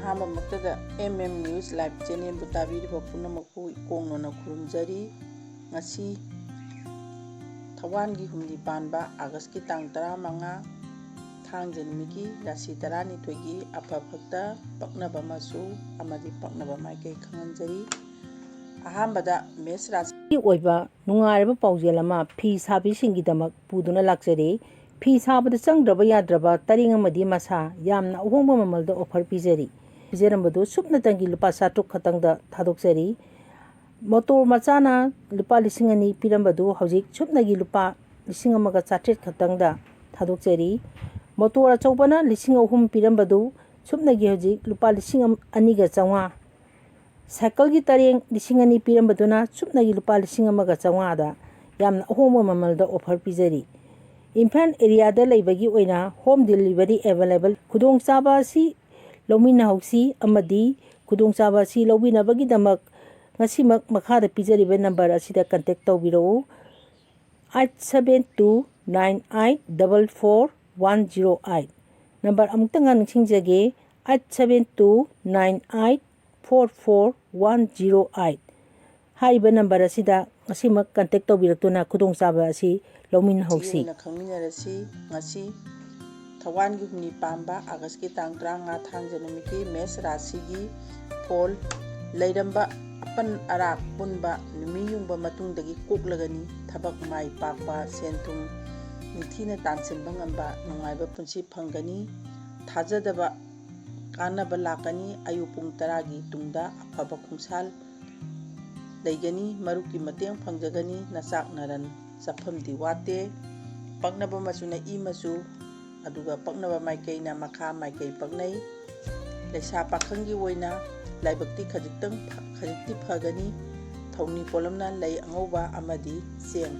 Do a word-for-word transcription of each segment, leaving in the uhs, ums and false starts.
ꯑꯍꯥꯟꯕꯃꯛꯇꯗ M M News Live Channelꯕꯨ ꯇꯥꯕꯤꯔꯤꯕ ꯄꯨꯝꯅꯃꯛꯄꯨ ꯏꯀꯣꯡꯅꯅ ꯈꯨꯔꯨꯝꯖꯔꯤ꯫ ꯉꯁꯤ ꯊꯋꯥꯟꯒꯤ ꯍꯨꯝꯅꯤ ꯄꯥꯟꯕ ꯑꯥꯒꯁꯀꯤ ꯇꯥꯡ ꯇꯔꯥꯃꯉꯥ, ꯊꯥꯡꯖ ꯅꯨꯃꯤꯠꯀꯤ ꯔꯥꯁꯤ ꯇꯔꯥꯅꯤꯊꯣꯏꯒꯤ ꯑꯐ ꯐꯠꯇ, ꯄꯛꯅꯕ ꯃꯆꯨ ꯑꯃꯗꯤ ꯄꯛꯅꯕ ꯃꯥꯏꯀꯩ ꯈꯪꯍꯟꯖꯔꯤ꯫ ꯑꯍꯥꯟꯕꯗ ꯃꯦꯁ ꯔꯥꯁꯤ ꯑꯣꯏꯕ ꯅꯨꯡꯉꯥꯏꯔꯕ ꯄꯥꯎꯖꯦꯜ ꯑꯃ ꯐꯤ ꯁꯥꯕꯤꯁꯤꯡꯒꯤꯗꯃꯛ ꯄꯨꯗꯨꯅ ꯂꯥꯛꯆꯔꯤ꯫ ꯐꯤ ꯁꯥꯕꯗ ꯆꯪꯗ꯭ꯔꯕ ꯌꯥꯗ꯭ꯔꯕ ꯇꯔꯦꯡ ꯑꯃꯗꯤ ꯃꯁꯥ ꯌꯥꯝꯅ ꯑꯍꯣꯡꯕ ꯃꯃꯜꯗ offer ꯄꯤꯖꯔꯤ꯫ ꯄꯤꯖꯔꯝꯕꯗꯨ ꯁꯨꯞꯅꯇꯪꯒꯤ ꯂꯨꯄꯥ ꯆꯥꯇ꯭ꯔꯨꯛ ꯈꯛꯇꯪꯗ ꯊꯥꯗꯣꯛꯆꯔꯤ꯫ ꯃꯣꯇꯣꯔ ꯃꯆꯥꯅ ꯂꯨꯄꯥ ꯂꯤꯁꯤꯡ ꯑꯅꯤ ꯄꯤꯔꯝꯕꯗꯨ ꯍꯧꯖꯤꯛ ꯁꯨꯞꯅꯒꯤ ꯂꯨꯄꯥ ꯂꯤꯁꯤꯡ ꯑꯃꯒ ꯆꯥꯇ꯭ꯔꯦꯠ ꯈꯛꯇꯪꯗ ꯊꯥꯗꯣꯛꯆꯔꯤ꯫ ꯃꯣꯇꯣꯔ ꯑꯆꯧꯕꯅ ꯂꯤꯁꯤꯡ ꯑꯍꯨꯝ ꯄꯤꯔꯝꯕꯗꯨ ꯁꯨꯞꯅꯒꯤ ꯍꯧꯖꯤꯛ ꯂꯨꯄꯥ ꯂꯤꯁꯤꯡ ꯑꯅꯤꯒ ꯆꯥꯝꯃꯉꯥ꯫ ꯁꯥꯏꯀꯜꯒꯤ ꯇꯔꯦꯡ ꯂꯤꯁꯤꯡ ꯑꯅꯤ ꯄꯤꯔꯝꯕꯗꯨꯅ ꯁꯨꯞꯅꯒꯤ ꯂꯨꯄꯥ ꯂꯤꯁꯤꯡ ꯑꯃꯒ ꯆꯥꯝꯃꯉꯥꯗ ꯌꯥꯝꯅ ꯑꯍꯣꯡꯕ ꯃꯃꯜꯗ offer ꯄꯤꯖꯔꯤ꯫ ꯏꯝꯐꯥꯜ areaꯗ ꯂꯩꯕꯒꯤ ꯑꯣꯏꯅ home delivery available꯫ ꯈꯨꯗꯣꯡꯆꯥꯕ ꯑꯁꯤ ꯂꯧꯃꯤꯟꯅꯍꯧꯁꯤ ꯑꯃꯗꯤ ꯈꯨꯗꯣꯡꯆꯥꯕ ꯑꯁꯤ ꯂꯧꯕꯤꯅꯕꯒꯤꯗꯃꯛ ꯉꯁꯤꯃꯛ ꯃꯈꯥꯗ ꯄꯤꯖꯔꯤꯕ number ꯑꯁꯤꯗ contact ꯇꯧꯕꯤꯔꯛꯎ, eight seven two nine eight double four one zero eight꯫ Number ꯑꯃꯨꯛꯇꯪꯒ ꯅꯤꯡꯁꯤꯡꯖꯒꯦ, eight seven two nine eight four four one zero eight꯫ ꯍꯥꯏꯔꯤꯕ number ꯑꯁꯤꯗ ꯉꯁꯤꯃꯛ contact ꯇꯧꯕꯤꯔꯛꯇꯨꯅ ꯈꯨꯗꯣꯡꯆꯥꯕ ꯑꯁꯤ ꯂꯧꯃꯤꯟꯅꯍꯧꯁꯤ꯫ ꯑꯣꯏꯅ ꯈꯪꯃꯤꯟꯅꯔꯁꯤ꯫ ꯉꯁꯤ ꯊꯋꯥꯟꯒꯤ ꯍꯨꯝꯅꯤ ꯄꯥꯟꯕ ꯑꯥꯒꯁꯀꯤ ꯇꯥꯡ ꯇꯔꯥꯃꯉꯥ, ꯊꯥꯡꯖ ꯅꯨꯃꯤꯠꯀꯤ ꯃꯦꯁ ꯔꯥꯁꯤꯒꯤ ꯐꯣꯜ ꯂꯩꯔꯝꯕ ꯑꯄꯟ ꯑꯔꯥꯛ ꯄꯨꯟꯕ ꯅꯨꯃꯤ ꯌꯨꯡꯕ ꯃꯇꯨꯡꯗꯒꯤ ꯀꯣꯛꯂꯒꯅꯤ꯫ ꯊꯕꯛ ꯃꯥꯏ ꯄꯥꯛꯄ, ꯁꯦꯟ ꯊꯨꯝ ꯅꯤꯡꯊꯤꯅ ꯇꯥꯟꯁꯤꯟꯕ ꯉꯝꯕ ꯅꯨꯡꯉꯥꯏꯕ ꯄꯨꯟꯁꯤ ꯐꯪꯒꯅꯤ꯫ ꯊꯥꯖꯗꯕ ꯀꯥꯟꯅꯕ ꯂꯥꯛꯀꯅꯤ꯫ ꯑꯌꯨꯛ ꯄꯨꯡ ꯇꯔꯥꯒꯤ ꯇꯨꯡꯗ ꯑꯐꯕ ꯈꯣꯡꯁꯥꯜ ꯂꯩꯒꯅꯤ꯫ ꯃꯔꯨꯞꯀꯤ ꯃꯇꯦꯡ ꯐꯪꯖꯒꯅꯤ꯫ ꯅꯆꯥꯛ ꯅꯔꯟ ꯆꯠꯐꯝꯗꯤ ꯋꯥꯠꯇꯦ꯫ ꯄꯛꯅꯕ ꯃꯆꯨꯅ ꯏ ꯃꯆꯨ, ꯑꯗꯨꯒ ꯄꯛꯅꯕ ꯃꯥꯏꯀꯩꯅ ꯃꯈꯥ ꯃꯥꯏꯀꯩ ꯄꯛꯅꯩ꯫ ꯂꯩꯁꯥ ꯄꯥꯈꯪꯒꯤ ꯑꯣꯏꯅ ꯂꯥꯏꯕꯛꯇꯤ ꯈꯖꯤꯛꯇꯪ ꯐ-, ꯈꯖꯤꯛꯇꯤ ꯐꯒꯅꯤ꯫ ꯊꯧꯅꯤ ꯄꯣꯠꯂꯝꯅ ꯂꯩ ꯑꯉꯧꯕ ꯑꯃꯗꯤ ꯆꯦꯡ꯫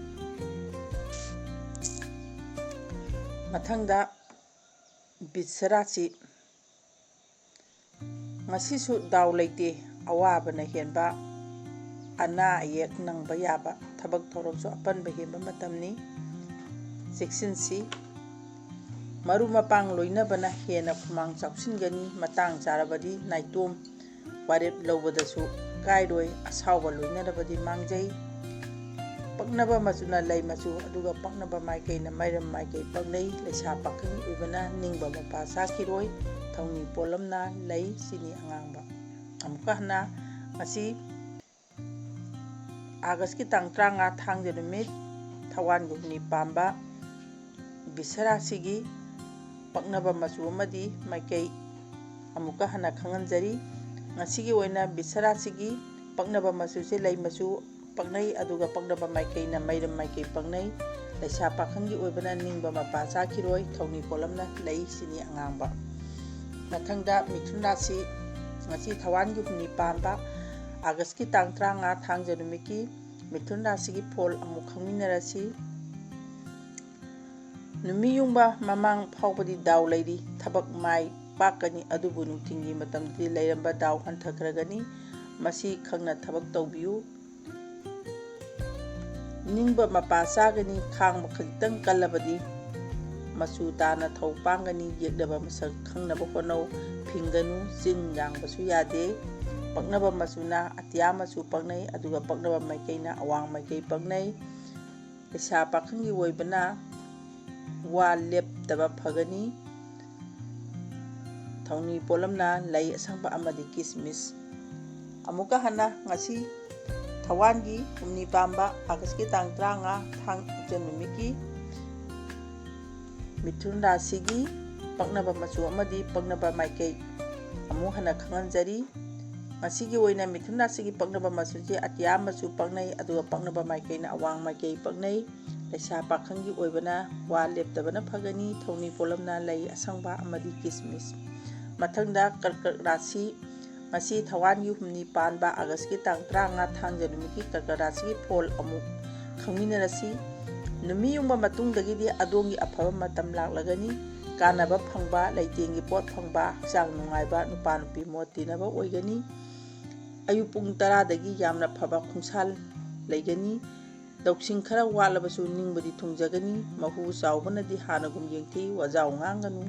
ꯃꯊꯪꯗ ꯕꯤꯠꯁ ꯔꯥꯁꯤ꯫ ꯉꯁꯤꯁꯨ ꯗꯥꯎ ꯂꯩꯇꯦ꯫ ꯑꯋꯥꯕꯅ ꯍꯦꯟꯕ, ꯑꯅꯥ ꯑꯌꯦꯛ ꯅꯪꯕ ꯌꯥꯕ, ꯊꯕꯛ ꯊꯧꯔꯝꯁꯨ ꯑꯄꯟꯕ ꯍꯦꯟꯕ ꯃꯇꯝꯅꯤ꯫ ꯆꯦꯛꯁꯤꯟꯁꯤ꯫ ꯃꯔꯨꯞ ꯃꯄꯥꯡ ꯂꯣꯏꯅꯕꯅ ꯍꯦꯟꯅ ꯈꯨꯃꯥꯡ ꯆꯥꯎꯁꯤꯟꯒꯅꯤ꯫ ꯃꯇꯥꯡ ꯆꯥꯔꯕꯗꯤ ꯅꯥꯏꯇꯣꯝ ꯋꯥꯔꯦꯞ ꯂꯧꯕꯗꯁꯨ ꯀꯥꯏꯔꯣꯏ꯫ ꯑꯁꯥꯎꯕ ꯂꯣꯏꯅꯔꯕꯗꯤ ꯃꯥꯡꯖꯩ꯫ ꯄꯛꯅꯕ ꯃꯆꯨꯅ ꯂꯩ ꯃꯆꯨ, ꯑꯗꯨꯒ ꯄꯛꯅꯕ ꯃꯥꯏꯀꯩꯅ ꯃꯩꯔꯝ ꯃꯥꯏꯀꯩ ꯄꯛꯅꯩ꯫ ꯂꯩꯁꯥ ꯄꯥꯈꯪꯒꯤ ꯑꯣꯏꯕꯅ ꯅꯤꯡꯕ ꯃꯄꯥ ꯆꯥꯈꯤꯔꯣꯏ꯫ ꯊꯧꯅꯤ ꯄꯣꯠꯂꯝꯅ ꯂꯩ ꯆꯤꯅꯤ ꯑꯉꯥꯡꯕ꯫ ꯑꯃꯨꯛꯀ ꯍꯟꯅ ꯉꯁꯤ ꯑꯥꯒꯁꯀꯤ ꯇꯥꯡ ꯇꯔꯥꯃꯉꯥ ꯊꯥꯡꯖ ꯅꯨꯃꯤꯠ, ꯊꯋꯥꯟꯒꯤ ꯍꯨꯝꯅꯤ ꯄꯥꯟꯕ ꯕꯤꯁꯔꯥꯁꯤꯒꯤ ꯄꯛꯅꯕ ꯃꯆꯨ ꯑꯃꯗꯤ ꯃꯥꯏꯀꯩ ꯑꯃꯨꯛꯀ ꯍꯟꯅ ꯈꯪꯍꯟꯖꯔꯤ꯫ ꯉꯁꯤꯒꯤ ꯑꯣꯏꯅ ꯕꯤꯁꯔꯥꯁꯤꯒꯤ ꯄꯛꯅꯕ ꯃꯆꯨꯁꯦ ꯂꯩ ꯃꯆꯨ ꯄꯛꯅꯩ, ꯑꯗꯨꯒ ꯄꯛꯅꯕ ꯃꯥꯏꯀꯩꯅ ꯃꯩꯔꯝ ꯃꯥꯏꯀꯩ ꯄꯛꯅꯩ꯫ ꯂꯩꯁꯥ ꯄꯥꯈꯪꯒꯤ ꯑꯣꯏꯕꯅ ꯅꯤꯡꯕ ꯃꯄꯥ ꯆꯥꯈꯤꯔꯣꯏ꯫ ꯊꯧꯅꯤ ꯄꯣꯠꯂꯝꯅ ꯂꯩ ꯆꯤꯅꯤ ꯑꯉꯥꯡꯕ꯫ ꯃꯊꯪꯗ ꯃꯤꯊꯨꯟ ꯔꯥꯁꯤ, ꯉꯁꯤ ꯊꯋꯥꯟꯒꯤ ꯍꯨꯝꯅꯤ ꯄꯥꯟꯕ ꯑꯥꯒꯁꯀꯤ ꯇꯥꯡ ꯇꯔꯥꯃꯉꯥ ꯊꯥꯡꯖ ꯅꯨꯃꯤꯠꯀꯤ ꯃꯤꯊꯨꯟ ꯔꯥꯁꯤꯒꯤ ꯐꯣꯜ ꯑꯃꯨꯛ ꯈꯪꯃꯤꯟꯅꯔꯁꯤ꯫ ꯅꯨꯃꯤꯠ ꯌꯨꯡꯕ ꯃꯃꯥꯡ ꯐꯥꯎꯕꯗꯤ ꯗꯥꯎ ꯂꯩꯔꯤ, ꯊꯕꯛ ꯃꯥꯏ ꯄꯥꯛꯀꯅꯤ, ꯑꯗꯨꯕꯨ ꯅꯨꯡꯊꯤꯜꯒꯤ ꯃꯇꯝꯗꯗꯤ ꯂꯩꯔꯝꯕ ꯗꯥꯎ ꯍꯟꯊꯈ꯭ꯔꯒꯅꯤ꯫ ꯃꯁꯤ ꯈꯪꯅ ꯊꯕꯛ ꯇꯧꯕꯤꯌꯨ꯫ ꯅꯤꯡꯕ ꯃꯄꯥ ꯆꯥꯒꯅꯤ, ꯈꯥꯡꯕ ꯈꯖꯤꯛꯇꯪ ꯀꯜꯂꯕꯗꯤ ꯃꯆꯨ ꯇꯥꯅ ꯊꯧ ꯄꯥꯡꯒꯅꯤ꯫ ꯌꯦꯛꯅꯕ ꯃꯁꯛ ꯈꯪꯅꯕ ꯍꯣꯠꯅꯧ꯫ ꯐꯤꯡꯒꯅꯨ, ꯆꯤꯟ ꯌꯥꯡꯕꯁꯨ ꯌꯥꯗꯦ꯫ ꯄꯛꯅꯕ ꯃꯆꯨꯅ ꯑꯇꯤꯌꯥ ꯃꯆꯨ ꯄꯛꯅꯩ, ꯑꯗꯨꯒ ꯄꯛꯅꯕ ꯃꯥꯏꯀꯩꯅ ꯑꯋꯥꯡ ꯃꯥꯏꯀꯩ ꯄꯛꯅꯩ꯫ ꯂꯩꯁꯥ ꯄꯥꯈꯪꯒꯤ ꯑꯣꯏꯕꯅ ꯋꯥ ꯂꯦꯞꯇꯕ ꯐꯒꯅꯤ꯫ ꯊꯧꯅꯤ ꯄꯣꯠꯂꯝꯅ ꯂꯩ ꯑꯁꯪꯕ ꯑꯃꯗꯤ ꯀꯤꯁꯃꯤꯁ꯫ ꯑꯃꯨꯛꯀ ꯍꯟꯅ ꯉꯁꯤ ꯊꯋꯥꯟꯒꯤ ꯍꯨꯝꯅꯤ ꯄꯥꯟꯕ ꯑꯥꯒꯁꯀꯤ ꯇꯥꯡ ꯇꯔꯥꯃꯉꯥ ꯊꯥꯡꯖ ꯅꯨꯃꯤꯠꯀꯤ ꯃꯤꯊꯨꯟ ꯔꯥꯁꯤꯒꯤ ꯄꯛꯅꯕ ꯃꯆꯨ ꯑꯃꯗꯤ ꯄꯛꯅꯕ ꯃꯥꯏꯀꯩ ꯑꯃꯨꯛ ꯍꯟꯅ ꯈꯪꯍꯟꯖꯔꯤ꯫ ꯉꯁꯤꯒꯤ ꯑꯣꯏꯅ ꯃꯤꯊꯨꯟ ꯔꯥꯁꯤꯒꯤ ꯄꯛꯅꯕ ꯃꯆꯨꯁꯦ ꯑꯇꯤꯌꯥ ꯃꯆꯨ ꯄꯛꯅꯩ, ꯑꯗꯨꯒ ꯄꯛꯅꯕ ꯃꯥꯏꯀꯩꯅ ꯑꯋꯥꯡ ꯃꯥꯏꯀꯩ ꯄꯛꯅꯩ꯫ ꯂꯩꯁꯥ ꯄꯥꯈꯪꯒꯤ ꯑꯣꯏꯕꯅ ꯋꯥ ꯂꯦꯞꯇꯕꯅ ꯐꯒꯅꯤ꯫ ꯊꯧꯅꯤ ꯄꯣꯠꯂꯝꯅ ꯂꯩ ꯑꯁꯪꯕ ꯑꯃꯗꯤ ꯀꯤꯁꯃꯤꯁ꯫ ꯃꯊꯪꯗ ꯀꯔꯀꯠ ꯔꯥꯁꯤ, ꯉꯁꯤ ꯊꯋꯥꯟꯒꯤ ꯍꯨꯝꯅꯤ ꯄꯥꯟꯕ ꯑꯥꯒꯁꯀꯤ ꯇꯥꯡ ꯇꯔꯥꯃꯉꯥ ꯊꯥꯡꯖ ꯅꯨꯃꯤꯠꯀꯤ ꯀꯔꯀꯠ ꯔꯥꯁꯤꯒꯤ ꯐꯣꯜ ꯑꯃꯨꯛ ꯈꯪꯃꯤꯟꯅꯔꯁꯤ꯫ ꯅꯨꯃꯤꯠ ꯌꯨꯡꯕ ꯃꯇꯨꯡꯗꯒꯤꯗꯤ ꯑꯗꯣꯝꯒꯤ ꯑꯐꯕ ꯃꯇꯝ ꯂꯥꯛꯂꯒꯅꯤ꯫ ꯀꯥꯟꯅꯕ ꯐꯪꯕ, ꯂꯩꯇꯦꯡꯒꯤ ꯄꯣꯠ ꯐꯪꯕ, ꯍꯛꯆꯥꯡ ꯅꯨꯡꯉꯥꯏꯕ, ꯅꯨꯄꯥ ꯅꯨꯄꯤ ꯃꯣꯠ ꯇꯤꯟꯅꯕ ꯑꯣꯏꯒꯅꯤ꯫ ꯑꯌꯨꯛ ꯄꯨꯡ ꯇꯔꯥꯗꯒꯤ ꯌꯥꯝꯅ ꯐꯕ ꯈꯣꯡꯁꯥꯜ ꯂꯩꯒꯅꯤ꯫ ꯂꯧꯁꯤꯡ ꯈꯔ ꯋꯥꯠꯂꯕꯁꯨ ꯅꯤꯡꯕꯗꯤ ꯊꯨꯡꯖꯒꯅꯤ꯫ ꯃꯍꯨ ꯆꯥꯎꯕꯅꯗꯤ ꯍꯥꯟꯅꯒꯨꯝ ꯌꯦꯡꯊꯤ, ꯋꯥꯖꯥꯎ ꯉꯥꯡꯒꯅꯨ꯫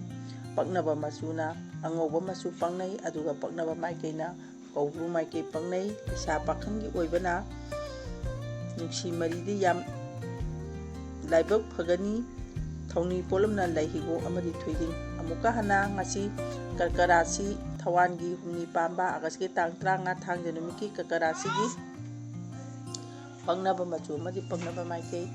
ꯄꯛꯅꯕ ꯃꯆꯨꯅ ꯑꯉꯧꯕ ꯃꯆꯨ ꯄꯛꯅꯩ, ꯑꯗꯨꯒ ꯄꯛꯅꯕ ꯃꯥꯏꯀꯩꯅ ꯀꯧꯕ꯭ꯔꯨ ꯃꯥꯏꯀꯩ ꯄꯛꯅꯩ꯫ ꯂꯩꯁꯥ ꯄꯥꯈꯪꯒꯤ ꯑꯣꯏꯕꯅ ꯅꯨꯡꯁꯤ ꯃꯔꯤꯗꯤ ꯌꯥꯝ ꯂꯥꯏꯕꯛ ꯐꯒꯅꯤ꯫ ꯊꯧꯅꯤ ꯄꯣꯠꯂꯝꯅ ꯂꯩ ꯍꯤꯒꯣꯛ ꯑꯃꯗꯤ ꯊꯣꯏꯗꯤꯡ꯫ ꯑꯃꯨꯛꯀ ꯍꯟꯅ ꯉꯁꯤ ꯀꯔꯀꯔꯥꯁꯤ ꯊꯋꯥꯟꯒꯤ ꯍꯨꯝꯅꯤ ꯄꯥꯟꯕ ꯑꯥꯒꯁꯀꯤ ꯇꯥꯡ ꯇꯔꯥꯃꯉꯥ ꯊꯥꯡꯖ ꯅꯨꯃꯤꯠꯀꯤ ꯀꯔꯀꯔꯥꯁꯤꯒꯤ ꯄꯛꯅꯕ ꯃꯆꯨ ꯑꯃꯗꯤ ꯄꯛꯅꯕ ꯃꯥꯏꯀꯩ꯫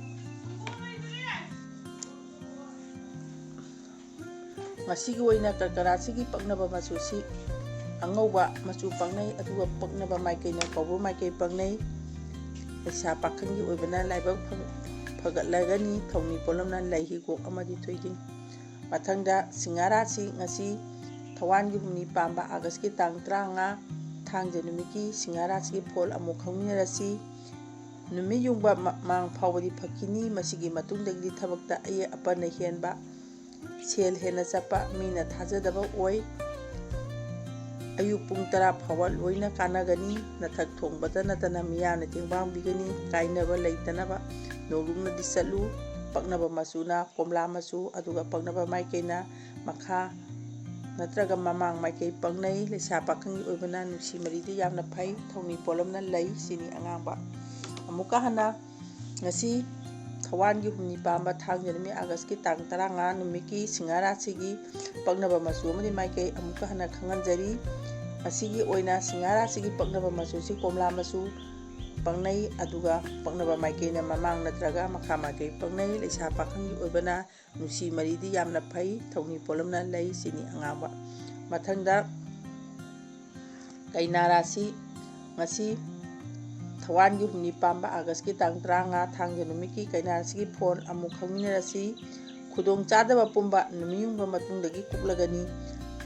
ꯉꯁꯤꯒꯤ ꯑꯣꯏꯅ ꯀꯔꯀꯔꯥꯁꯤꯒꯤ ꯄꯛꯅꯕ ꯃꯆꯨꯁꯤ ꯑꯉꯧꯕ ꯃꯆꯨ ꯄꯛꯅꯩ, ꯑꯗꯨꯒ ꯄꯛꯅꯕ ꯃꯥꯏꯀꯩꯅ ꯀꯧꯕ꯭ꯔꯨ ꯃꯥꯏꯀꯩ ꯄꯛꯅꯩ꯫ ꯂꯩꯁꯥ ꯄꯥꯈꯪꯒꯤ ꯑꯣꯏꯕꯅ ꯂꯥꯏꯕꯛ ꯐ-, ꯐꯒꯠꯂꯒꯅꯤ꯫ ꯊꯧꯅꯤ ꯄꯣꯠꯂꯝꯅ ꯂꯩ ꯍꯤꯒꯣꯛ ꯑꯃꯗꯤ ꯊꯣꯏꯗꯤꯡ꯫ ꯃꯊꯪꯗ ꯁꯤꯡꯍꯥꯔꯥꯁꯤ ꯉꯁꯤ ꯊꯋꯥꯟꯒꯤ ꯍꯨꯝꯅꯤ ꯄꯥꯟꯕ ꯑꯥꯒꯁꯀꯤ ꯇꯥꯡ ꯇꯔꯥꯃꯉꯥ ꯊꯥꯡꯖ ꯅꯨꯃꯤꯠꯀꯤ ꯁꯤꯡꯍꯥꯔꯥꯁꯤꯒꯤ ꯐꯣꯜ ꯑꯃꯨꯛ ꯈꯪꯃꯤꯟꯅꯔꯁꯤ꯫ ꯅꯨꯃꯤꯠ ꯌꯨꯡꯕ ꯃ-, ꯃꯥꯡ ꯐꯥꯎꯕꯗꯤ ꯐꯈꯤꯅꯤ꯫ ꯃꯁꯤꯒꯤ ꯃꯇꯨꯡꯗꯒꯤꯗꯤ ꯊꯕꯛꯇ ꯑꯌꯦꯠ ꯑꯄꯟꯅ ꯍꯦꯟꯕ, ꯁꯦꯜ ꯍꯦꯟꯅ ꯆꯠꯄ, ꯃꯤꯅ ꯊꯥꯖꯗꯕ ꯑꯣꯏ꯫ ꯑꯌꯨꯛ ꯄꯨꯡ ꯇꯔꯥ ꯐꯥꯎꯕ ꯂꯣꯏꯅ ꯀꯥꯟꯅꯒꯅꯤ꯫ ꯅꯊꯛ ꯊꯣꯡꯕꯇ ꯅꯠꯇꯅ ꯃꯤꯌꯥꯝꯅ ꯇꯦꯡꯕꯥꯡꯕꯤꯒꯅꯤ꯫ ꯀꯥꯏꯅꯕ ꯂꯩꯇꯅꯕ ꯅꯣꯡꯂꯨꯛꯅꯗꯤ ꯆꯠꯂꯨ꯫ ꯄꯛꯅꯕ ꯃꯆꯨꯅ ꯀꯣꯝꯂꯥ ꯃꯆꯨ, ꯑꯗꯨꯒ ꯄꯛꯅꯕ ꯃꯥꯏꯀꯩꯅ ꯃꯈꯥ ꯅꯠꯇ꯭ꯔꯒ ꯃꯃꯥꯡ ꯃꯥꯏꯀꯩ ꯄꯛꯅꯩ꯫ ꯂꯩꯁꯥ ꯄꯥꯈꯪꯒꯤ ꯑꯣꯏꯕꯅ ꯅꯨꯡꯁꯤ ꯃꯔꯤꯗꯤ ꯌꯥꯝꯅ ꯐꯩ꯫ ꯊꯧꯅꯤ ꯄꯣꯠꯂꯝꯅ ꯂꯩ, ꯆꯤꯅꯤ ꯑꯉꯥꯡꯕ꯫ ꯑꯃꯨꯛꯀ ꯍꯟꯅ ꯉꯁꯤ ꯊꯋꯥꯟꯒꯤ ꯍꯨꯝꯅꯤ ꯄꯥꯟꯕ ꯊꯥꯡꯖ ꯅꯨꯃꯤꯠ ꯑꯥꯒꯁꯀꯤ ꯇꯥꯡ ꯇꯔꯥꯃꯉꯥ ꯅꯨꯃꯤꯠꯀꯤ ꯁꯤꯡꯍꯥꯔꯥꯁꯤꯒꯤ ꯄꯛꯅꯕ ꯃꯆꯨ ꯑꯃꯗꯤ ꯃꯥꯏꯀꯩ ꯑꯃꯨꯛꯀ ꯍꯟꯅ ꯈꯪꯍꯟꯖꯔꯤ꯫ ꯉꯁꯤꯒꯤ ꯑꯣꯏꯅ ꯁꯤꯡꯍꯥꯔꯥꯁꯤꯒꯤ ꯄꯛꯅꯕ ꯃꯆꯨꯁꯤ ꯀꯣꯝꯂꯥ ꯃꯆꯨ ꯄꯛꯅꯩ, ꯑꯗꯨꯒ ꯄꯛꯅꯕ ꯃꯥꯏꯀꯩꯅ ꯃꯃꯥꯡ ꯅꯠꯇ꯭ꯔꯒ ꯃꯈꯥ ꯃꯥꯏꯀꯩ ꯄꯛꯅꯩ꯫ ꯂꯩꯁꯥ ꯄꯥꯈꯪꯒꯤ ꯑꯣꯏꯕꯅ ꯅꯨꯡꯁꯤ ꯃꯔꯤꯗꯤ ꯌꯥꯝꯅ ꯐꯩ꯫ ꯊꯧꯅꯤ ꯄꯣꯠꯂꯝꯅ ꯂꯩ, ꯆꯤꯅꯤ ꯑꯉꯥꯡꯕ꯫ ꯃꯊꯪꯗ ꯀꯩꯅꯥ ꯔꯥꯁꯤ, ꯉꯁꯤ ꯊꯋꯥꯟꯒꯤ ꯍꯨꯝꯅꯤ ꯄꯥꯟꯕ ꯑꯥꯒꯁꯀꯤ ꯇꯥꯡ ꯇꯔꯥꯃꯉꯥ ꯊꯥꯡꯖ ꯅꯨꯃꯤꯠꯀꯤ ꯀꯩꯅꯥ ꯔꯥꯁꯤꯒꯤ ꯐꯣꯟ ꯑꯃꯨꯛ ꯈꯪꯃꯤꯟꯅꯔꯁꯤ꯫ ꯈꯨꯗꯣꯡ ꯆꯥꯗꯕ ꯄꯨꯝꯕ ꯅꯨꯃꯤꯠ ꯌꯨꯡꯕ ꯃꯇꯨꯡꯗꯒꯤ ꯀꯣꯛꯂꯒꯅꯤ꯫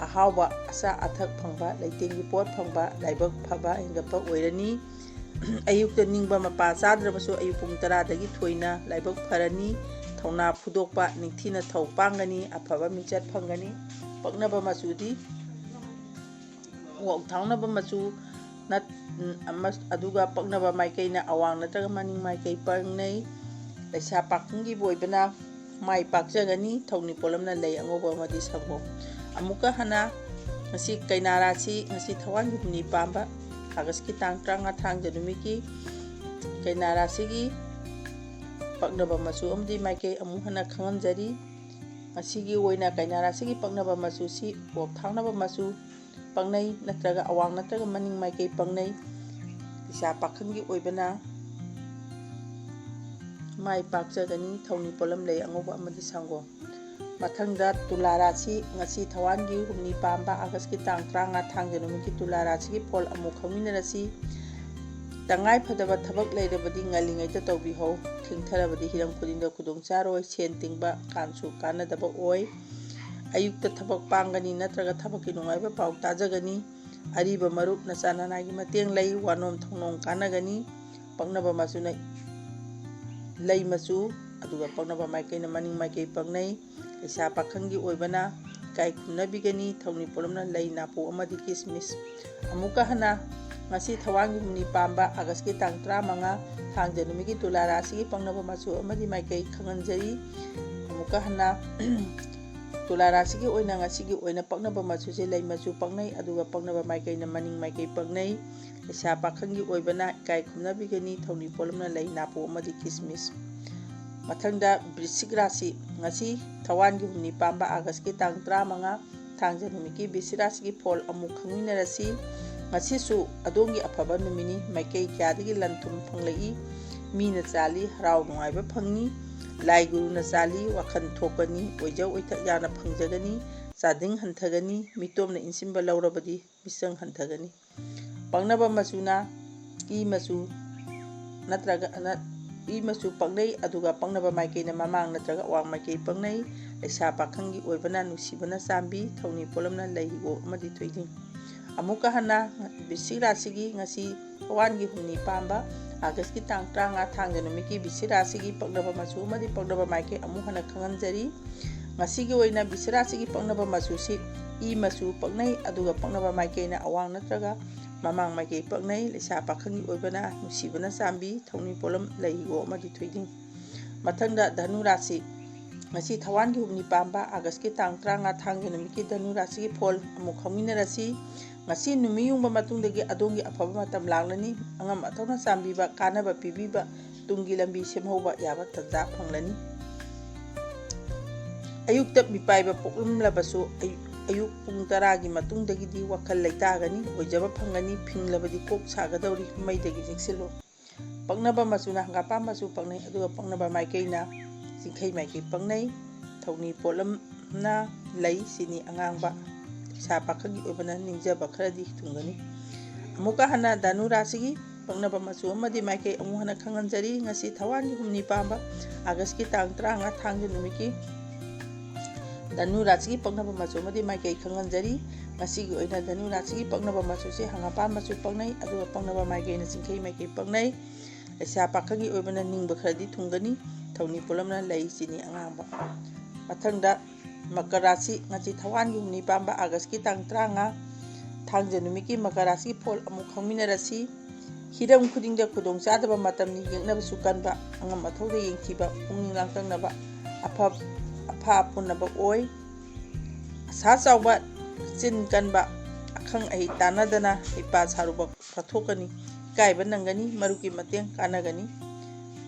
ꯑꯍꯥꯎꯕ ꯑꯆꯥ ꯑꯊꯛ ꯐꯪꯕ, ꯂꯩꯇꯦꯡꯒꯤ ꯄꯣꯠ ꯐꯪꯕ, ꯂꯥꯏꯕꯛ ꯐꯕ ꯍꯦꯟꯒꯠꯄ ꯑꯣꯏꯔꯅꯤ꯫ ꯑꯌꯨꯛꯇ ꯅꯤꯡꯕ ꯃꯄꯥ ꯆꯥꯗ꯭ꯔꯕꯁꯨ ꯑꯌꯨꯛ ꯄꯨꯡ ꯇꯔꯥꯗꯒꯤ ꯊꯣꯏꯅ ꯂꯥꯏꯕꯛ ꯐꯔꯅꯤ꯫ ꯊꯧꯅꯥ ꯐꯨꯗꯣꯛꯄ, ꯅꯤꯡꯊꯤꯅ ꯊꯧ ꯄꯥꯡꯒꯅꯤ, ꯑꯐꯕ ꯃꯤꯡꯆꯠ ꯐꯪꯒꯅꯤ꯫ ꯄꯛꯅꯕ ꯃꯆꯨꯗꯤ ꯋꯥꯎꯊꯥꯎꯅꯕ ꯃꯆꯨ, ꯅꯠ-, ꯑꯃ-, ꯑꯗꯨꯒ ꯄꯛꯅꯕ ꯃꯥꯏꯀꯩꯅ ꯑꯋꯥꯡ ꯅꯠꯇ꯭ꯔꯒ ꯃꯅꯤꯡ ꯃꯥꯏꯀꯩ ꯄꯛꯅꯩ꯫ ꯂꯩꯁꯥ ꯄꯥꯈꯪꯒꯤꯕꯨ ꯑꯣꯏꯕꯅ ꯃꯥꯏ ꯄꯥꯛꯆꯒꯅꯤ, ꯊꯧꯅꯤ ꯄꯣꯠꯂꯝꯅ ꯂꯩ ꯑꯉꯧꯕ ꯑꯃꯗꯤ ꯁꯪꯒꯣꯝ꯫ ꯑꯃꯨꯛꯀ ꯍꯟꯅ ꯉꯁꯤ ꯀꯩꯅꯥ ꯔꯥꯁꯤ, ꯉꯁꯤ ꯊꯋꯥꯟꯒꯤ ꯍꯨꯝꯅꯤ ꯄꯥꯟꯕ, ꯑꯥꯒꯁꯀꯤ ꯇꯥꯡ ꯇꯔꯥꯃꯉꯥ ꯊꯥꯡꯖ ꯅꯨꯃꯤꯠꯀꯤ ꯀꯩꯅꯥ ꯔꯥꯁꯤꯒꯤ ꯄꯛꯅꯕ ꯃꯆꯨ ꯑꯃꯗꯤ ꯃꯥꯏꯀꯩ ꯑꯃꯨꯛ ꯍꯟꯅ ꯈꯪꯍꯟꯖꯔꯤ꯫ ꯉꯁꯤꯒꯤ ꯑꯣꯏꯅ ꯀꯩꯅꯥ ꯔꯥꯁꯤꯒꯤ ꯄꯛꯅꯕ ꯃꯆꯨꯁꯤ ꯑꯣꯛ ꯊꯥꯡꯅꯕ ꯃꯆꯨ ꯄꯛꯅꯩ, ꯅꯠꯇ꯭ꯔꯒ ꯑꯋꯥꯡ ꯅꯠꯇ꯭ꯔꯒ ꯃꯅꯤꯡ ꯃꯥꯏꯀꯩ ꯄꯛꯅꯩ꯫ ꯂꯩꯁꯥ ꯄꯥꯈꯪꯒꯤ ꯑꯣꯏꯕꯅ ꯃꯥꯏ ꯄꯥꯛꯆꯒꯅꯤ, ꯊꯧꯅꯤ ꯄꯣꯠꯂꯝ ꯂꯩ ꯑꯉꯧꯕ ꯑꯃꯗꯤ ꯁꯪꯒꯣꯝ꯫ ꯃꯊꯪꯗ ꯇꯨꯂꯥ ꯔꯥꯁꯤ, ꯉꯁꯤ ꯊꯋꯥꯟꯒꯤ ꯍꯨꯝꯅꯤ ꯄꯥꯟꯕ, ꯑꯥꯒꯁꯀꯤ ꯇꯥꯡ ꯇꯔꯥꯃꯉꯥ ꯊꯥꯡꯖ ꯅꯨꯃꯤꯠꯀꯤ ꯇꯨꯂꯥ ꯔꯥꯁꯤꯒꯤ ꯐꯣꯜ ꯑꯃꯨꯛ ꯈꯪꯃꯤꯟꯅꯔꯁꯤ꯫ ꯇꯉꯥꯏ ꯐꯗꯕ ꯊꯕꯛ ꯂꯩꯔꯕꯗꯤ ꯉꯜꯂꯤꯉꯩꯗ ꯇꯧꯕꯤꯍꯧ꯫ ꯊꯦꯡꯊꯔꯕꯗꯤ ꯍꯤꯔꯝ ꯈꯨꯗꯤꯡꯗ ꯈꯨꯗꯣꯡ ꯆꯥꯔꯣꯏ, ꯁꯦꯟ ꯇꯤꯡꯕ, ꯀꯥꯟꯁꯨ ꯀꯥꯟꯅꯗꯕ ꯑꯣꯏ꯫ ꯑꯌꯨꯛꯇ ꯊꯕꯛ ꯄꯥꯡꯒꯅꯤ ꯅꯠꯇ꯭ꯔꯒ ꯊꯕꯛꯀꯤ ꯅꯨꯡꯉꯥꯏꯕ ꯄꯥꯎ ꯇꯥꯖꯒꯅꯤ꯫ ꯑꯔꯤꯕ ꯃꯔꯨꯞ ꯅꯆꯥ ꯅꯅꯥꯒꯤ ꯃꯇꯦꯡ ꯂꯩ, ꯋꯥꯅꯣꯝ ꯊꯧꯅꯣꯝ ꯀꯥꯟꯅꯒꯅꯤ꯫ ꯄꯛꯅꯕ ꯃꯆꯨꯅ ꯂꯩ ꯃꯆꯨ, ꯑꯗꯨꯒ ꯄꯛꯅꯕ ꯃꯥꯏꯀꯩꯅ ꯃꯅꯤꯡ ꯃꯥꯏꯀꯩ ꯄꯛꯅꯩ꯫ ꯂꯩꯁꯥ ꯄꯥꯈꯪꯒꯤ ꯑꯣꯏꯕꯅ ꯏꯀꯥꯏ ꯈꯨꯝꯅꯕꯤꯒꯅꯤ, ꯊꯧꯅꯤ ꯄꯣꯠꯂꯝꯅ ꯂꯩ, ꯅꯥꯄꯨ ꯑꯃꯗꯤ ꯀꯤꯁꯃꯤꯁ꯫ ꯑꯃꯨꯛꯀ ꯍꯟꯅ ꯉꯁꯤ ꯊꯋꯥꯟꯒꯤ ꯍꯨꯝꯅꯤ ꯄꯥꯟꯕ, ꯑꯥꯒꯁꯀꯤ ꯇꯥꯡ ꯇꯔꯥꯃꯉꯥ ꯊꯥꯡꯖ ꯅꯨꯃꯤꯠꯀꯤ ꯇꯨꯂꯥ ꯔꯥꯁꯤꯒꯤ ꯄꯛꯅꯕ ꯃꯆꯨ ꯑꯃꯗꯤ ꯃꯥꯏꯀꯩ ꯈꯪꯍꯟꯖꯔꯤ꯫ ꯑꯃꯨꯛꯀ ꯍꯟꯅ ꯇꯨꯂꯥ ꯔꯥꯁꯤꯒꯤ ꯑꯣꯏꯅ ꯉꯁꯤꯒꯤ ꯑꯣꯏꯅ ꯄꯛꯅꯕ ꯃꯆꯨꯁꯦ ꯂꯩ ꯃꯆꯨ ꯄꯛꯅꯩ, ꯑꯗꯨꯒ ꯄꯛꯅꯕ ꯃꯥꯏꯀꯩꯅ ꯃꯅꯤꯡ ꯃꯥꯏꯀꯩ ꯄꯛꯅꯩ꯫ ꯂꯩꯁꯥ ꯄꯥꯈꯪꯒꯤ ꯑꯣꯏꯕꯅ ꯏꯀꯥꯏ ꯈꯨꯝꯅꯕꯤꯒꯅꯤ, ꯊꯧꯅꯤ ꯄꯣꯠꯂꯝꯅ ꯂꯩ, ꯅꯥꯄꯨ ꯑꯃꯗꯤ ꯀꯤꯁꯃꯤꯁ꯫ ꯃꯊꯪꯗ ꯕ꯭ꯔꯤꯁꯤꯛ ꯔꯥꯁꯤ, ꯉꯁꯤ ꯊꯋꯥꯟꯒꯤ ꯍꯨꯝꯅꯤ ꯄꯥꯟꯕ, ꯑꯥꯒꯁꯀꯤ ꯇꯥꯡ ꯇꯔꯥꯃꯉꯥ ꯊꯥꯡꯖ ꯅꯨꯃꯤꯠꯀꯤ ꯕ꯭ꯔꯤꯁꯤꯛ ꯔꯥꯁꯤꯒꯤ ꯐꯣꯜ ꯑꯃꯨꯛ ꯈꯪꯃꯤꯟꯅꯔꯁꯤ꯫ ꯉꯁꯤꯁꯨ ꯑꯗꯣꯝꯒꯤ ꯑꯐꯕ ꯅꯨꯃꯤꯠꯅꯤ, ꯃꯥꯏꯀꯩ ꯀꯌꯥꯗꯒꯤ ꯂꯟ ꯊꯨꯝ ꯐꯪꯂꯛꯏ꯫ ꯃꯤꯅ ꯆꯥꯜꯂꯤ, ꯍꯔꯥꯎ ꯅꯨꯡꯉꯥꯏꯕ ꯐꯪꯏ꯫ ꯂꯥꯏ ꯒꯨꯔꯨꯅ ꯆꯥꯜꯂꯤ, ꯋꯥꯈꯜ ꯊꯣꯛꯀꯅꯤ, ꯑꯣꯏꯖ ꯑꯣꯏꯊꯛ ꯌꯥꯝꯅ ꯐꯪꯖꯒꯅꯤ, ꯆꯥꯗꯤꯡ ꯍꯟꯊꯒꯅꯤ, ꯃꯤꯇꯣꯞꯅ ꯏꯟꯁꯤꯟꯕ ꯂꯧꯔꯕꯗꯤ ꯃꯤꯆꯪ ꯍꯟꯊꯒꯅꯤ꯫ ꯄꯛꯅꯕ ꯃꯆꯨꯅ ꯏ ꯃꯆꯨ ꯅꯠꯇ꯭ꯔꯒ ꯅ-, ꯏ ꯃꯆꯨ ꯄꯛꯅꯩ, ꯑꯗꯨꯒ ꯄꯛꯅꯕ ꯃꯥꯏꯀꯩꯅ ꯃꯃꯥꯡ ꯅꯠꯇ꯭ꯔꯒ ꯑꯋꯥꯡ ꯃꯥꯏꯀꯩ ꯄꯛꯅꯩ꯫ ꯂꯩꯁꯥ ꯄꯥꯈꯪꯒꯤ ꯑꯣꯏꯕꯅ ꯅꯨꯡꯁꯤꯕꯅ ꯆꯥꯟꯕꯤ, ꯊꯧꯅꯤ ꯄꯣꯠꯂꯝꯅ ꯂꯩ, ꯍꯤꯒꯣꯛ ꯑꯃꯗꯤ ꯊꯣꯏꯗꯤꯡ꯫ ꯑꯃꯨꯛꯀ ꯍꯟꯅ ꯕ꯭ꯔꯤꯁꯤꯛ ꯔꯥꯁꯤꯒꯤ ꯉꯁꯤ ꯊꯋꯥꯟꯒꯤ ꯍꯨꯝꯅꯤ ꯄꯥꯟꯕ, ꯑꯥꯒꯁꯀꯤ ꯇꯥꯡ ꯇꯔꯥꯃꯉꯥ ꯊꯥꯡꯖ ꯅꯨꯃꯤꯠꯀꯤ ꯕ꯭ꯔꯤꯁꯤꯛ ꯔꯥꯁꯤꯒꯤ ꯄꯛꯅꯕ ꯃꯆꯨ ꯑꯃꯗꯤ ꯄꯛꯅꯕ ꯃꯥꯏꯀꯩ ꯑꯃꯨꯛ ꯍꯟꯅ ꯈꯪꯍꯟꯖꯔꯤ꯫ ꯉꯁꯤꯒꯤ ꯑꯣꯏꯅ ꯕ꯭ꯔꯤꯁꯤꯛ ꯔꯥꯁꯤꯒꯤ ꯄꯛꯅꯕ ꯃꯆꯨꯁꯤ ꯏ ꯃꯆꯨ ꯄꯛꯅꯩ, ꯑꯗꯨꯒ ꯄꯛꯅꯕ ꯃꯥꯏꯀꯩꯅ ꯑꯋꯥꯡ ꯅꯠꯇ꯭ꯔꯒ ꯃꯃꯥꯡ ꯃꯥꯏꯀꯩ ꯄꯛꯅꯩ꯫ ꯂꯩꯁꯥ ꯄꯥꯈꯪꯒꯤ ꯑꯣꯏꯕꯅ ꯅꯨꯡꯁꯤꯕꯅ ꯆꯥꯝꯕꯤ, ꯊꯧꯅꯤ ꯄꯣꯠꯂꯝ, ꯂꯩ ꯍꯤꯒꯣꯛ ꯑꯃꯗꯤ ꯊꯣꯏꯗꯤꯡ꯫ ꯃꯊꯪꯗ ꯙꯅꯨ ꯔꯥꯁꯤ꯫ ꯉꯁꯤ ꯊꯋꯥꯟꯒꯤ ꯍꯨꯝꯅꯤ ꯄꯥꯟꯕ ꯑꯥꯒꯁꯀꯤ ꯇꯥꯡ ꯇꯔꯥꯃꯉꯥ ꯊꯥꯡꯖ ꯅꯨꯃꯤꯠꯀꯤ ꯙꯅꯨ ꯔꯥꯁꯤꯒꯤ ꯐꯣꯜ ꯑꯃꯨꯛ ꯈꯪꯃꯤꯟꯅꯔꯁꯤ꯫ ꯉꯁꯤ ꯅꯨꯃꯤꯠ ꯌꯨꯡꯕ ꯃꯇꯨꯡꯗꯒꯤ ꯑꯗꯣꯝꯒꯤ ꯑꯐꯕ ꯃꯇꯝ ꯂꯥꯛꯂꯅꯤ꯫ ꯑꯉꯝ ꯑꯊꯧꯅ ꯆꯥꯟꯕꯤꯕ, ꯀꯥꯟꯅꯕ ꯄꯤꯕꯤꯕ, ꯇꯨꯡꯒꯤ ꯂꯝꯕꯤ ꯁꯦꯝꯍꯧꯕ ꯌꯥꯕ ꯇꯥꯟꯖꯥ ꯐꯪꯂꯅꯤ꯫ ꯑꯌꯨꯛꯇ ꯃꯤꯄꯥꯏꯕ ꯄꯣꯛꯂꯝꯂꯕꯁꯨ ꯑꯌꯨꯛ, ꯑꯌꯨꯛ ꯄꯨꯡ ꯇꯔꯥꯒꯤ ꯃꯇꯨꯡꯗꯒꯤꯗꯤ ꯋꯥꯈꯜ ꯂꯩꯇꯥꯒꯅꯤ, ꯑꯣꯏꯖꯕ ꯐꯪꯒꯅꯤ, ꯐꯤꯡꯂꯕꯗꯤ ꯀꯣꯛ ꯁꯥꯒꯗꯧꯔꯤ, ꯃꯩꯗꯒꯤ ꯆꯦꯛꯁꯤꯜꯂꯨ꯫ ꯄꯛꯅꯕ ꯃꯆꯨꯅ ꯍꯪꯒꯥꯝꯄꯥꯟ ꯃꯆꯨ ꯄꯛꯅꯩ, ꯑꯗꯨꯒ ꯄꯛꯅꯕ ꯃꯥꯏꯀꯩꯅ ꯆꯤꯡꯈꯩ ꯃꯥꯏꯀꯩ ꯄꯛꯅꯩ꯫ ꯊꯧꯅꯤ ꯄꯣꯠꯂꯝꯅ ꯂꯩ, ꯆꯤꯅꯤ ꯑꯉꯥꯡꯕ꯫ ꯂꯩꯁꯥ ꯄꯥꯈꯪꯒꯤ ꯑꯣꯏꯕꯅ ꯅꯤꯡꯖꯕ ꯈꯔꯗꯤ ꯊꯨꯡꯒꯅꯤ꯫ ꯑꯃꯨꯛꯀ ꯍꯟꯅ ꯙꯅꯨ ꯔꯥꯁꯤꯒꯤ ꯄꯛꯅꯕ ꯃꯆꯨ ꯑꯃꯗꯤ ꯃꯥꯏꯀꯩ ꯑꯃꯨꯛ ꯍꯟꯅ ꯈꯪꯍꯟꯖꯔꯤ꯫ ꯉꯁꯤ ꯊꯋꯥꯟꯒꯤ ꯍꯨꯝꯅꯤ ꯄꯥꯟꯕ ꯑꯥꯒꯁꯀꯤ ꯇꯥꯡ ꯇꯔꯥꯃꯉꯥ ꯊꯥꯡꯖ ꯅꯨꯃꯤꯠꯀꯤ ꯙꯅꯨ ꯔꯥꯁꯤꯒꯤ ꯄꯛꯅꯕ ꯃꯆꯨ ꯑꯃꯗꯤ ꯃꯥꯏꯀꯩ ꯈꯪꯍꯟꯖꯔꯤ꯫ ꯉꯁꯤꯒꯤ ꯑꯣꯏꯅ ꯙꯅꯨ ꯔꯥꯁꯤꯒꯤ ꯄꯛꯅꯕ ꯃꯆꯨꯁꯦ ꯍꯪꯒꯥꯝꯄꯥꯟ ꯃꯆꯨ ꯄꯛꯅꯩ, ꯑꯗꯨꯒ ꯄꯛꯅꯕ ꯃꯥꯏꯀꯩꯅ ꯆꯤꯡꯈꯩ ꯃꯥꯏꯀꯩ ꯄꯛꯅꯩ꯫ ꯂꯩꯁꯥ ꯄꯥꯈꯪꯒꯤ ꯑꯣꯏꯕꯅ ꯅꯤꯡꯕ ꯈꯔꯗꯤ ꯊꯨꯡꯒꯅꯤ꯫ ꯊꯧꯅꯤ ꯄꯣꯠꯂꯝꯅ ꯂꯩ, ꯆꯤꯅꯤ ꯑꯉꯥꯡꯕ꯫ ꯃꯊꯪꯗ ꯃꯀꯔ ꯔꯥꯁꯤ꯫ ꯉꯁꯤ ꯊꯋꯥꯟꯒꯤ ꯍꯨꯝꯅꯤ ꯄꯥꯟꯕ ꯑꯥꯒꯁꯀꯤ ꯇꯥꯡ ꯇꯔꯥꯃꯉꯥ ꯊꯥꯡꯖ ꯅꯨꯃꯤꯠꯀꯤ ꯃꯀꯔ ꯔꯥꯁꯤꯒꯤ ꯐꯣꯜ ꯑꯃꯨꯛ ꯈꯪꯃꯤꯟꯅꯔꯁꯤ꯫ ꯍꯤꯔꯝ ꯈꯨꯗꯤꯡꯗ ꯈꯨꯗꯣꯡꯆꯥꯗꯕ ꯃꯇꯝꯅꯤ, ꯌꯦꯛꯅꯕꯁꯨ ꯀꯟꯕ, ꯑꯉꯝ ꯑꯊꯧꯗ ꯌꯦꯡꯊꯤꯕ, ꯄꯨꯛꯅꯤꯡ ꯂꯥꯡꯇꯛꯅꯕ, ꯑꯐ-, ꯑꯐꯥ ꯑꯄꯨꯟꯅꯕ ꯑꯣꯏ꯫ ꯑꯁꯥ ꯆꯥꯎꯕ, ꯆꯤꯟ ꯀꯟꯕ, ꯑꯈꯪ ꯑꯍꯩ ꯇꯥꯟꯅꯗꯅ ꯍꯩꯄꯥ ꯁꯥꯔꯨꯕ ꯐꯥꯊꯣꯛꯀꯅꯤ, ꯏꯀꯥꯏꯕ ꯅꯪꯒꯅꯤ, ꯃꯔꯨꯞꯀꯤ ꯃꯇꯦꯡ ꯀꯥꯟꯅꯒꯅꯤ꯫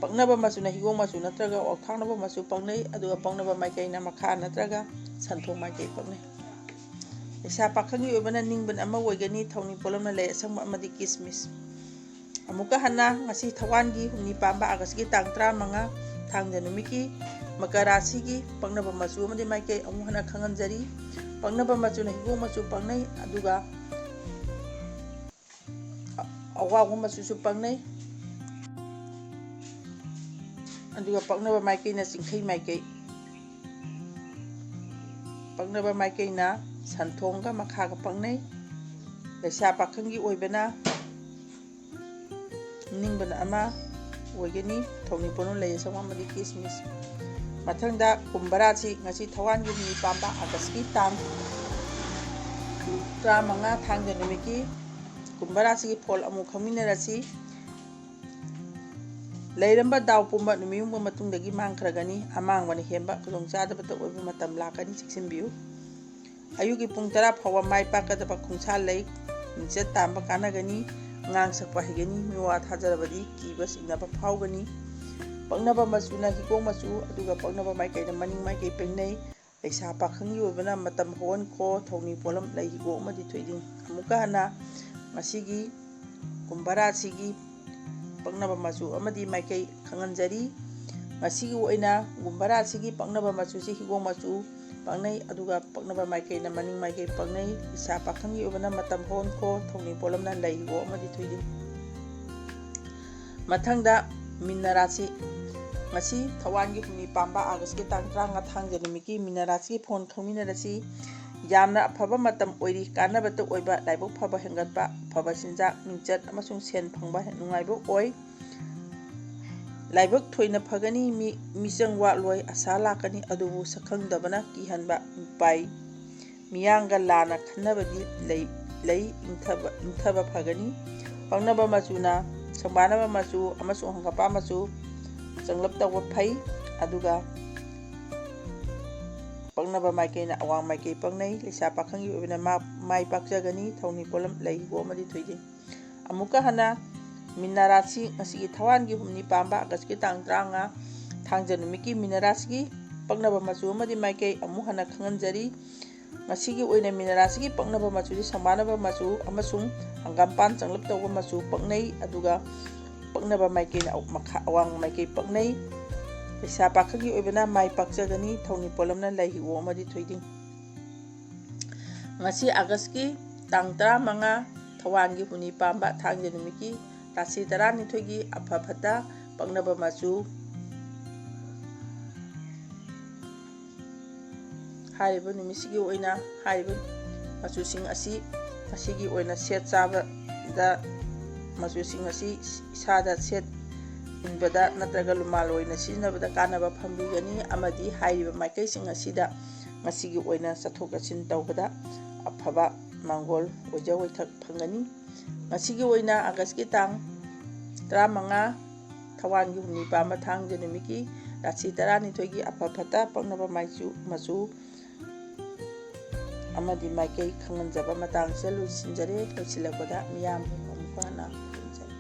ꯄꯛꯅꯕ ꯃꯆꯨꯅ ꯍꯤꯒꯣꯛ ꯃꯆꯨ ꯅꯠꯇ꯭ꯔꯒ ꯑꯣꯛꯊꯥꯡꯅꯕ ꯃꯆꯨ ꯄꯛꯅꯩ, ꯑꯗꯨꯒ ꯄꯛꯅꯕ ꯃꯥꯏꯀꯩꯅ ꯃꯈꯥ ꯅꯠꯇ꯭ꯔꯒ ꯁꯟꯊꯣꯡ ꯃꯥꯏꯀꯩ ꯄꯛꯅꯩ꯫ ꯂꯩꯁꯥ ꯄꯥꯈꯪꯒꯤ ꯑꯣꯏꯕꯅ ꯅꯤꯡꯕꯅ ꯑꯃ ꯑꯣꯏꯒꯅꯤ, ꯊꯧꯅꯤ ꯄꯣꯠꯂꯝꯅ ꯂꯩ ꯑꯁꯪꯕ ꯑꯃꯗꯤ ꯀꯤꯁꯃꯤꯁ꯫ ꯑꯃꯨꯛꯀ ꯍꯟꯅ ꯉꯁꯤ ꯊꯋꯥꯟꯒꯤ ꯍꯨꯝꯅꯤ ꯄꯥꯟꯕ ꯑꯥꯒꯁꯀꯤ ꯇꯥꯡ ꯇꯔꯥꯃꯉꯥ ꯊꯥꯡꯖ ꯅꯨꯃꯤꯠꯀꯤ ꯃꯀꯔ ꯔꯥꯁꯤꯒꯤ ꯄꯛꯅꯕ ꯃꯆꯨ ꯑꯃꯗꯤ ꯃꯥꯏꯀꯩ ꯑꯃꯨꯛ ꯍꯟꯅ ꯈꯪꯍꯟꯖꯔꯤ꯫ ꯄꯛꯅꯕ ꯃꯆꯨꯅ ꯍꯤꯒꯣꯛ ꯃꯆꯨ ꯄꯛꯅꯩ, ꯑꯗꯨꯒ ꯑ-, ꯑꯋꯥꯎꯕ ꯃꯆꯨꯁꯨ ꯄꯛꯅꯩ, ꯑꯗꯨꯒ ꯄꯛꯅꯕ ꯃꯥꯏꯀꯩꯅ ꯆꯤꯡꯈꯩ ꯃꯥꯏꯀꯩ, ꯄꯛꯅꯕ ꯃꯥꯏꯀꯩꯅ ꯁꯟꯊꯣꯡꯒ ꯃꯈꯥꯒ ꯄꯛꯅꯩ꯫ ꯂꯩꯁꯥ ꯄꯥꯈꯪꯒꯤ ꯑꯣꯏꯕꯅ ꯅꯤꯡꯕꯅ ꯑꯃ ꯑꯣꯏꯒꯅꯤ꯫ ꯊꯧꯅꯤ ꯄꯣꯠꯂꯝ ꯂꯩ ꯑꯁꯪꯕ ꯑꯃꯗꯤ ꯀꯤꯁꯃꯤꯁ꯫ ꯃꯊꯪꯗ ꯀꯨꯝꯚ ꯔꯥꯁꯤ꯫ ꯉꯁꯤ ꯊꯋꯥꯟꯒꯤ ꯍꯨꯝꯅꯤ ꯄꯥꯟꯕ ꯑꯥꯒꯁꯀꯤ ꯇꯥꯡ ꯇꯔꯥꯃꯉꯥ ꯊꯥꯡꯖ ꯅꯨꯃꯤꯠꯀꯤ ꯀꯨꯝꯚ ꯔꯥꯁꯤꯒꯤ ꯐꯣꯜ ꯑꯃꯨꯛ ꯈꯪꯃꯤꯟꯅꯔꯁꯤ꯫ ꯂꯩꯔꯝꯕ ꯗꯥꯎ ꯄꯨꯝꯕ ꯅꯨꯃꯤꯠ ꯌꯨꯡꯕ ꯃꯇꯨꯡꯗꯒꯤ ꯃꯥꯡꯈ꯭ꯔꯒꯅꯤ꯫ ꯑꯃꯥꯡꯕꯅ ꯍꯦꯟꯕ ꯈꯨꯗꯣꯡꯆꯥꯗꯕꯇ ꯑꯣꯏꯕ ꯃꯇꯝ ꯂꯥꯛꯀꯅꯤ, ꯆꯦꯛꯁꯤꯟꯕꯤꯌꯨ꯫ ꯑꯌꯨꯛꯀꯤ ꯄꯨꯡ ꯇꯔꯥ ꯐꯥꯎꯕ ꯃꯥꯏ ꯄꯥꯛꯀꯗꯕ ꯈꯣꯡꯁꯥ ꯂꯩ꯫ ꯃꯤꯡꯆꯠ ꯇꯥꯟꯕ ꯀꯥꯟꯅꯒꯅꯤ꯫ ꯉꯥꯡ ꯁꯛꯄ ꯍꯩꯒꯅꯤ꯫ ꯃꯤꯋꯥ ꯊꯥꯖꯔꯕꯗꯤ ꯀꯤꯕ ꯆꯤꯡꯅꯕ ꯐꯥꯎꯒꯅꯤ꯫ ꯄꯛꯅꯕ ꯃꯆꯨꯅ ꯍꯤꯒꯣꯛ ꯃꯆꯨ, ꯑꯗꯨꯒ ꯄꯛꯅꯕ ꯃꯥꯏꯀꯩꯅ ꯃꯅꯤꯡ ꯃꯥꯏꯀꯩ ꯄꯦꯡꯅꯩ꯫ ꯂꯩꯁꯥ ꯄꯥꯈꯪꯒꯤ ꯑꯣꯏꯕꯅ ꯃꯇꯝ ꯍꯧꯍꯟꯈꯣ, ꯊꯧꯅꯤ ꯄꯣꯠꯂꯝ ꯂꯩ ꯍꯤꯒꯣꯛ ꯑꯃꯗꯤ ꯊꯣꯏꯗꯤꯡ꯫ ꯑꯃꯨꯛꯀ ꯍꯟꯅ ꯉꯁꯤꯒꯤ ꯀꯨꯝꯚ ꯔꯥꯁꯤꯒꯤ ꯄꯛꯅꯕ ꯃꯆꯨ ꯑꯃꯗꯤ ꯃꯥꯏꯀꯩ ꯈꯪꯍꯟꯖꯔꯤ꯫ ꯉꯁꯤꯒꯤ ꯑꯣꯏꯅ ꯀꯨꯝꯚ ꯔꯥꯁꯤꯒꯤ ꯄꯛꯅꯕ ꯃꯆꯨꯁꯤ ꯍꯤꯒꯣꯛ ꯃꯆꯨ ꯄꯛꯅꯩ, ꯑꯗꯨꯒ ꯄꯛꯅꯕ ꯃꯥꯏꯀꯩꯅ ꯃꯅꯤꯡ ꯃꯥꯏꯀꯩ ꯄꯛꯅꯩ꯫ ꯂꯩꯁꯥ ꯄꯥꯈꯪꯒꯤ ꯑꯣꯏꯕꯅ ꯃꯇꯝ ꯍꯣꯟꯈꯣ, ꯊꯧꯅꯤ ꯄꯣꯠꯂꯝꯅ ꯂꯩ ꯍꯤꯒꯣꯛ ꯑꯃꯗꯤ ꯊꯣꯏꯗꯤꯡ꯫ ꯃꯊꯪꯗ ꯃꯤꯟꯅ ꯔꯥꯁꯤ꯫ ꯉꯁꯤ ꯊꯧꯋꯥꯟꯒꯤ ꯍꯨꯝꯅꯤ ꯄꯥꯟꯕ ꯑꯥꯒꯁꯀꯤ ꯇꯥꯡ ꯇꯔꯥꯃꯉꯥ ꯊꯥꯡꯖ ꯅꯨꯃꯤꯠꯀꯤ ꯃꯤꯟꯅ ꯔꯥꯁꯤꯒꯤ ꯐꯣꯟ ꯈꯪꯃꯤꯟꯅꯔꯁꯤ꯫ ꯌꯥꯝꯅ ꯑꯐꯕ ꯃꯇꯝ ꯑꯣꯏꯔꯤ꯫ ꯀꯥꯟꯅꯕꯇ ꯑꯣꯏꯕ, ꯂꯥꯏꯕꯛ ꯐꯕ ꯍꯦꯟꯒꯠꯄ, ꯑꯐꯕ ꯆꯤꯟꯖꯥꯛ, ꯃꯤꯡꯆꯠ ꯑꯃꯁꯨꯡ ꯁꯦꯟ ꯐꯪꯕ ꯅꯨꯡꯉꯥꯏꯕ ꯑꯣꯏ꯫ ꯂꯥꯏꯕꯛ ꯊꯣꯏꯅ ꯐꯒꯅꯤ꯫ ꯃꯤ, ꯃꯤꯆꯪ ꯋꯥꯠꯂꯣꯏ꯫ ꯑꯁꯥ ꯂꯥꯛꯀꯅꯤ, ꯑꯗꯨꯕꯨ ꯁꯛꯈꯪꯗꯕꯅ ꯀꯤꯍꯟꯕ ꯄꯥꯏ꯫ ꯃꯤꯌꯥꯝꯒ ꯂꯥꯟꯅ ꯈꯟꯅꯕꯗꯤ ꯂꯩ, ꯂꯩ, ꯏꯪꯊꯕ, ꯏꯪꯊꯕ ꯐꯒꯅꯤ꯫ ꯄꯛꯅꯕ ꯃꯆꯨꯅ ꯁꯪꯕꯥꯅꯕ ꯃꯆꯨ ꯑꯃꯁꯨꯡ ꯍꯪꯒꯄꯥ ꯃꯆꯨ ꯆꯪꯂꯞ ꯇꯧꯕ ꯐꯩ꯫ ꯑꯗꯨꯒ ꯄꯛꯅꯕ ꯃꯥꯏꯀꯩꯅ ꯑꯋꯥꯡ ꯃꯥꯏꯀꯩ ꯄꯛꯅꯩ꯫ ꯂꯩꯁꯥ ꯄꯥꯈꯪꯒꯤ ꯑꯣꯏꯕꯅ ꯃꯥ-, ꯃꯥꯏ ꯄꯥꯛꯆꯒꯅꯤ꯫ ꯊꯧꯅꯤ ꯄꯣꯠꯂꯝ ꯂꯩ ꯍꯤꯒꯣꯛ ꯑꯃꯗꯤ ꯊꯣꯏꯗꯤꯡ꯫ ꯑꯃꯨꯛꯀ ꯍꯟꯅ ꯃꯤꯟꯅ ꯔꯥꯁꯤ, ꯉꯁꯤꯒꯤ ꯊꯧꯋꯥꯟꯒꯤ ꯍꯨꯝꯅꯤ ꯄꯥꯟꯕ ꯑꯥꯒꯁꯀꯤ ꯇꯥꯡ ꯇꯔꯥꯃꯉꯥ ꯊꯥꯡꯖ ꯅꯨꯃꯤꯠꯀꯤ ꯃꯤꯟꯅ ꯔꯥꯁꯤꯒꯤ ꯄꯛꯅꯕ ꯃꯆꯨ ꯑꯃꯗꯤ ꯃꯥꯏꯀꯩ ꯑꯃꯨꯛ ꯍꯟꯅ ꯈꯪꯍꯟꯖꯔꯤ꯫ ꯉꯁꯤꯒꯤ ꯑꯣꯏꯅ ꯃꯤꯟꯅ ꯔꯥꯁꯤꯒꯤ ꯄꯛꯅꯕ ꯃꯆꯨꯗꯤ ꯁꯪꯕꯥꯅꯕ ꯃꯆꯨ ꯑꯃꯁꯨꯡ ꯍꯪꯒꯥꯝꯄꯥꯟ ꯆꯪꯂꯞ ꯇꯧꯕ ꯃꯆꯨ ꯄꯛꯅꯩ, ꯑꯗꯨꯒ ꯄꯛꯅꯕ ꯃꯥꯏꯀꯩꯅ ꯃꯈꯥ ꯑꯋꯥꯡ ꯃꯥꯏꯀꯩ ꯄꯛꯅꯩ꯫ ꯂꯩꯁꯥ ꯄꯥꯈꯪꯒꯤ ꯑꯣꯏꯕꯅ ꯃꯥꯏ ꯄꯥꯛꯆꯒꯅꯤ꯫ ꯊꯧꯅꯤ ꯄꯣꯠꯂꯝꯅ ꯂꯩ ꯍꯤꯒꯣꯛ ꯑꯃꯗꯤ ꯊꯣꯏꯗꯤꯡ꯫ ꯉꯁꯤ ꯑꯥꯒꯁꯀꯤ ꯇꯥꯡ ꯇꯔꯥꯃꯉꯥ, ꯊꯧꯋꯥꯟꯒꯤ ꯍꯨꯝꯅꯤ ꯄꯥꯟꯕ ꯊꯥꯡꯖ ꯅꯨꯃꯤꯠꯀꯤ ꯔꯥꯁꯤ ꯇꯔꯥꯅꯤꯊꯣꯏꯒꯤ ꯑꯐ ꯐꯠꯇ ꯄꯛꯅꯕ ꯃꯆꯨ꯫ ꯍꯥꯏꯔꯤꯕ ꯅꯨꯃꯤꯠꯁꯤꯒꯤ ꯑꯣꯏꯅ ꯍꯥꯏꯔꯤꯕ ꯃꯆꯨꯁꯤꯡ ꯑꯁꯤ ꯉꯁꯤꯒꯤ ꯑꯣꯏꯅ ꯁꯦꯠ ꯆꯥꯕꯗ, ꯃꯆꯨꯁꯤꯡ ꯑꯁꯤ ꯏꯁꯥꯗ ꯁꯦꯠ ꯏꯟꯕꯗ ꯅꯠꯇ꯭ꯔꯒ ꯂꯨꯃꯥꯜ ꯑꯣꯏꯅ ꯁꯤꯖꯤꯟꯅꯕꯗ ꯀꯥꯟꯅꯕ ꯐꯪꯕꯤꯒꯅꯤ, ꯑꯃꯗꯤ ꯍꯥꯏꯔꯤꯕ ꯃꯥꯏꯀꯩꯁꯤꯡ ꯑꯁꯤꯗ ꯉꯁꯤꯒꯤ ꯑꯣꯏꯅ ꯆꯠꯊꯣꯛ ꯆꯠꯁꯤꯟ ꯇꯧꯕꯗ ꯑꯐꯕ ꯃꯥꯡꯒꯣꯜ ꯑꯣꯏꯖ ꯑꯣꯏꯊꯛ ꯐꯪꯒꯅꯤ꯫ ꯉꯁꯤꯒꯤ ꯑꯣꯏꯅ ꯑꯥꯒꯁꯀꯤ ꯇꯥꯡ ꯇꯔꯥꯃꯉꯥ, ꯊꯋꯥꯟꯒꯤ ꯍꯨꯝꯅꯤ ꯄꯥꯟꯕ ꯊꯥꯡꯖ ꯅꯨꯃꯤꯠꯀꯤ ꯔꯥꯁꯤ ꯇꯔꯥꯅꯤꯊꯣꯏꯒꯤ ꯑꯐ ꯐꯠꯇ ꯄꯛꯅꯕ ꯃꯥꯏꯆꯨ ꯃꯆꯨ ꯑꯃꯗꯤ ꯃꯥꯏꯀꯩ ꯈꯪꯍꯟꯖꯕ ꯃꯇꯥꯡꯁꯤꯗ ꯂꯣꯏꯁꯤꯟꯖꯔꯦ꯫ ꯂꯣꯏꯁꯤꯜꯂꯛꯄꯗ ꯃꯤꯌꯥꯝꯕꯨ ꯑꯃꯨꯛꯀ ꯍꯟꯅ ꯈꯨꯔꯨꯝꯖꯔꯤ꯫